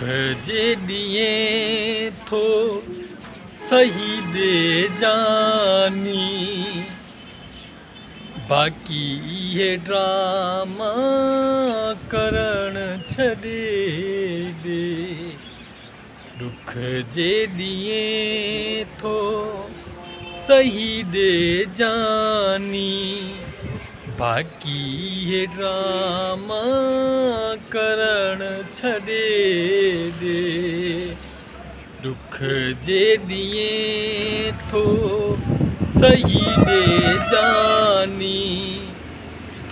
ڏک جي ڏينهن ٿو سهي ڏي جاني باقي اهي ڊراما ڪرڻ ڇڏي ڏي ڏک جي ڏينهن ٿو سهي ڏي جاني باقي اهي ڊراما ڪرڻ ڇڏي ڏي ڏک جي ڏينهن ٿو سهي ڏي جاني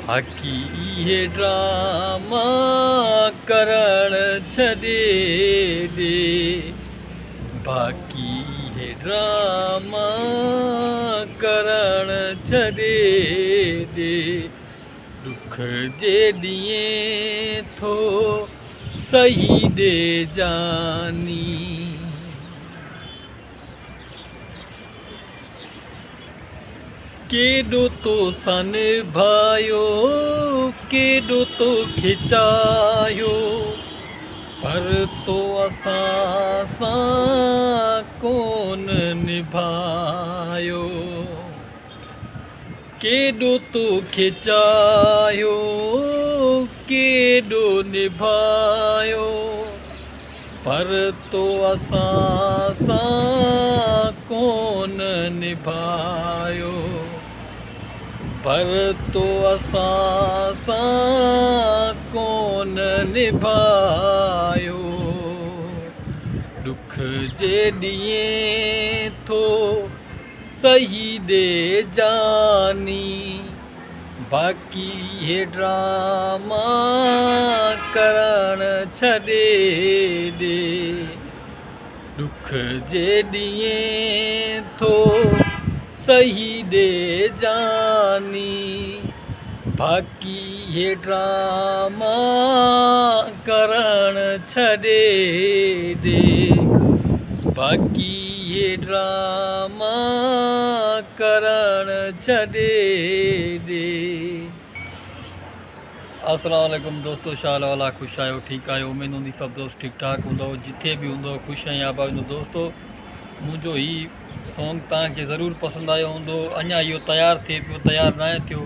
باقي اهي ڊراما ڪرڻ ڇڏي ڏي باقي اهي ڊراما ڪرڻ ڇڏي ڏي ڏک جي ڏينهن ٿو سهي ڏي جاني. ڪيڏو توسان نڀايو ڪيڏو توکي چاهيو پر تو اسان سان ڪونه نڀايو. ڪيڏو توکي چاهيو ڪيڏو نڀايو پر تو اسان سان ڪونه نڀايو پر تو اسان سان ڪونه نڀايو ڏک جي ڏينهن ٿو سهي ڏي جاني باقي اهي ڊراما ڪرڻ ڇڏي ڏي ڏک جي ڏينهن ٿو سهي ڏي جاني باقي اهي ڊراما ڪرڻ ڇڏي ڏي باقي اهي ڊراما ڪرڻ ڇڏي ڏي. السلام عليڪم دوستو شال والا خوش آهيو ٺيڪ آهيو اميد هوندي سڀ دوست ٺيڪ ٺاڪ هوندو جٿي به هوندو خوش ۽ آباد هوندو دوستو منهنجو هي سونگ توهان کي ضرور پسند آيو هوندو اڃا اهو تيار ٿئي پيو تيار ناهي ٿيو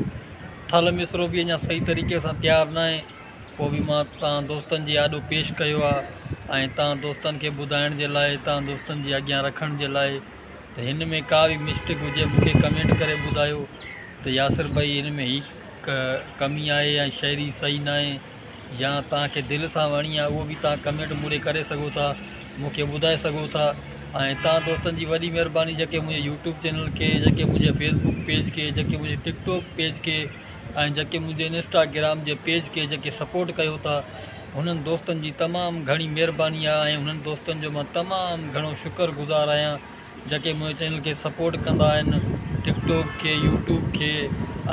ٿل مصرو به اڃا صحيح طريقي سان تيار ناهي پوء به مان توهان دوستن جي آڏو پيش ڪيو آهي ۽ توهان دوستن کي ٻڌائڻ جي لاء توهان دوستن جي اڳيان رکڻ جي لاء ته هن ۾ ڪا به مسٽيڪ هجي مون کي ڪمينٽ ڪري ٻڌايو ته ياسر ڀائي هن ۾ هي ڪمي آهي يا شاعري صحيح ناهي يا توهان کي دل سان وڻي آهي اهو به توهان ڪمينٽ مون ڏي ڪري سگهو ٿا مون کي ٻڌائي سگهو ٿا ۽ توهان دوستن جي وڏي مهرباني جيڪي منهنجي يوٽيوب چينل کي جيڪي منهنجي فيسبوڪ پيج کي جيڪي منهنجي ٽڪ ٽاڪ پيج کي ۽ جيڪي منهنجي انسٽاگرام جي پيج کي جيڪي سپورٽ ڪيو ٿا هنن دوستن جي تمام گهڻي مهرباني آهي ۽ هنن دوستن جو مان تمام گهڻو شڪر گذار آهيان جيڪي منهنجي چينل کي سپورٽ ڪندا آهن ٽڪ ٽاڪ کي يوٽيوب کي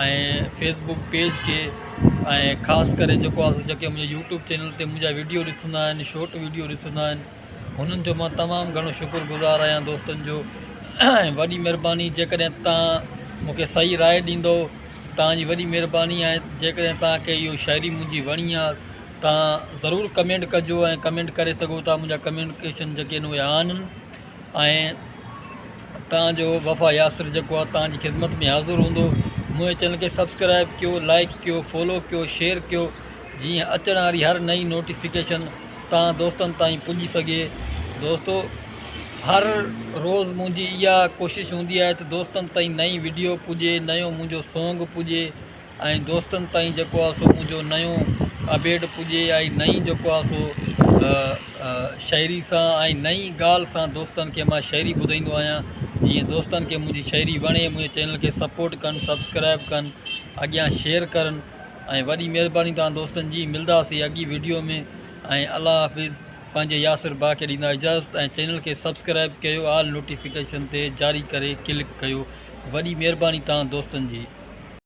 ۽ فيسبوڪ پيج کي ۽ خاص ڪري جيڪو آهي سو جيڪي منهنجي يوٽيوب چينل تي منهنجا ويڊيو ڏسندا آهن شارٽ ويڊيو ڏسندا آهن هنن جو مان تمام گهڻو شڪر گذار آهيان دوستن جو ۽ وڏي مهرباني جيڪڏهن توهان مونکي صحيح راء ڏيندو توهان جي وڏي مهرباني آهي جيڪڏهن توهان کي اهو شاعري منهنجي وڻي آهي توهان ضرور ڪمينٽ ڪجو ۽ ڪمينٽ ڪري سگهو ٿا منهنجا ڪميونيڪيشن جيڪي آهن اهي آن آهن ۽ توهان جو وفا ياسر جيڪو آهي توهان جي خدمت ۾ حاضر هوندو منهنجي چينل کي سبسڪرائب ڪيو لائڪ ڪيو فالو ڪيو شيئر ڪيو جيئن اچڻ واري هر نئين نوٽيفڪيشن توهان دوستن تائين پڄي سگهي دوستو هر روز منهنجي اها ڪوشش هوندي آهي ته دوستن تائين نئين وڊيو پڄي نيو منهنجو سونگ پڄي ۽ دوستن تائين جيڪو آهي سو منهنجو نيون اپڊيٽ پڄي ۽ نئين جيڪو آهي سو شاعري سان ۽ نئين ڳالهه سان دوستن کي مان شاعري ٻڌائيندو آهيان جيئن دوستن کي منهنجي شاعري وڻي منهنجي چينل کي سپورٽ ڪن سبسڪرائب ڪن اڳيان شيئر ڪرن ۽ وڏي مهرباني توهان دوستن جي ملداسي اڳي ويڊيو ۾ ۽ الله حافظ پنهنجي ياسر ڀاء کي ڏيندا اجازت ۽ چينل کي سبسڪرائب ڪيو آل نوٽيفڪيشن تي جاري ڪري ڪلڪ ڪيو وڏي مهرباني توهان دوستن جي.